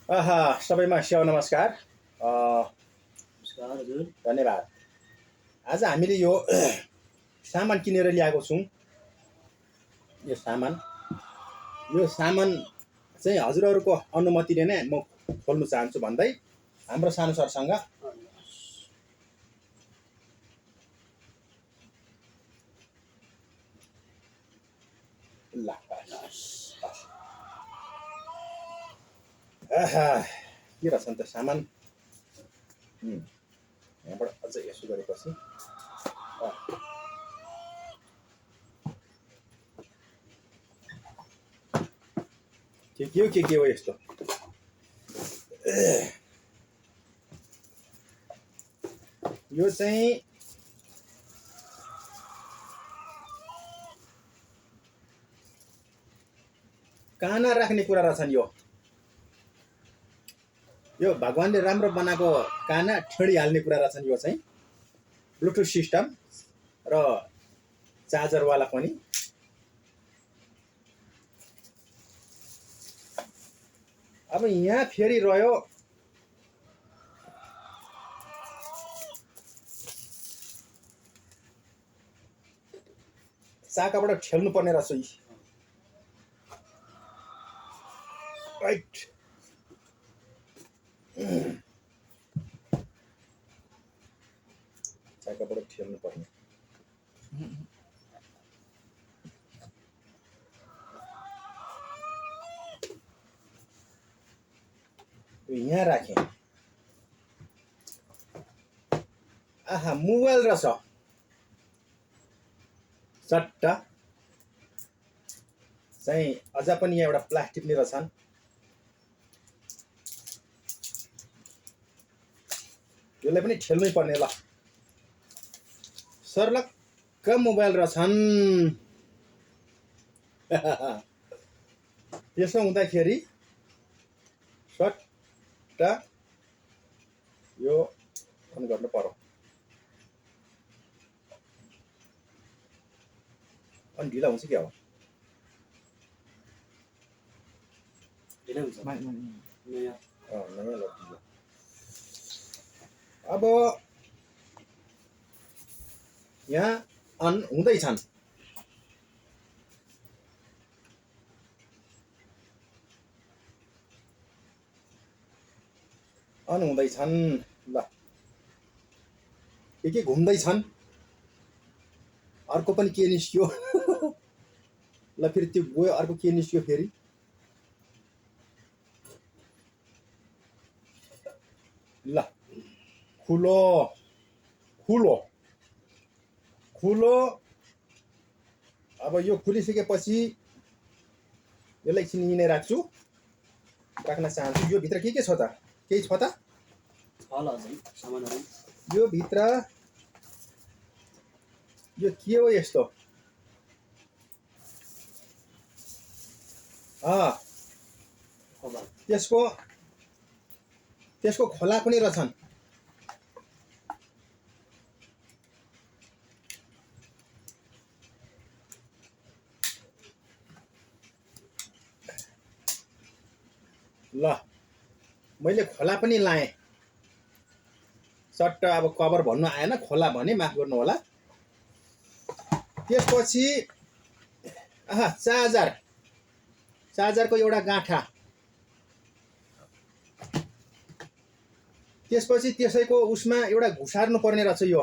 सबैमा स्याउ नमस्कार। नमस्कार हजुर। धन्यवाद। आज हामीले यो सामान किनेर ल्याएको छौँ। यो सामान चाहिँ हजुरहरूको अनुमतिले नै म खोल्न चाहन्छु भन्दै हाम्रो सानो सरसँग ल के रहेछ नि त सामान। यहाँबाट अझ यसो गरेपछि के हो यस्तो। यो चाहिँ काना राख्ने कुरा रहेछन्। यो भगवानले राम्रो बनाएको काना ठेडिहाल्ने कुरा रहेछन्। यो चाहिँ ब्लुटुथ सिस्टम र चार्जरवाला पनि। अब यहाँ फेरि रह्यो चाकाबाट ठेल्नु पर्ने रहेछ। राइट। चाकाबाट ठेल्नु पर्ने। यहाँ राखेँ। मोबाइल रहेछ सट्टा चाहिँ। अझ पनि यहाँ एउटा प्लास्टिक नै रहेछन्। यसलाई पनि ठेल्नै पर्ने। ल सर्लक्क मोबाइल रहेछन्। त्यसो हुँदाखेरि सट्टा यो अन गर्नु पर्यो। अनि ढिला हुन्छ क्या हो। ढिलै हुन्छ नयाँ लड्कियो। अब यहाँ अन हुँदैछन्। अन हुँदैछन्। ल के घुम्दैछन्। अर्को पनि के निस्क्यो। ल फेरि त्यो गयो। अर्को के निस्क्यो फेरि। ल खुलो खुलो खुलो। अब यो खुलिसकेपछि यसलाई एकछिन यहीँ नै राख्छु। राख्न चाहन्छु। यो भित्र के छ त। केही छ त। सामानहरू यो भित्र यो के हो यस्तो। त्यसको खोला पनि रहेछन्। ल मैले खोला पनि लाएँ। सट्ट अब कभर भन्नु आएन, खोला भने माफ गर्नु होला। त्यसपछि चार्जरको एउटा गाँठा। त्यसपछि त्यसैको उसमा एउटा घुसार्नु पर्ने रहेछ। यो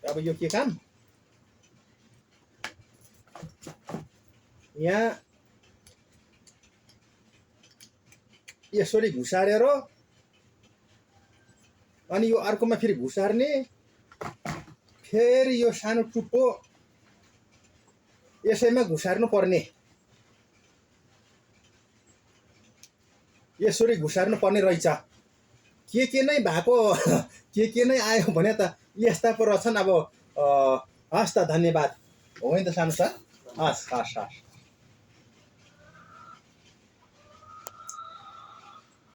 अब यो के काम। यहाँ यसरी घुसारेर अनि यो अर्कोमा फेरि घुसार्ने। फेरि यो सानो टुप्पो यसैमा घुसार्नु पर्ने। यसरी घुसार्नु पर्ने रहेछ। के नै भएको के नै आयो भने त यस्ता पो रहेछन्। अब हस् त, धन्यवाद। हो नि त सानो सर। हस्।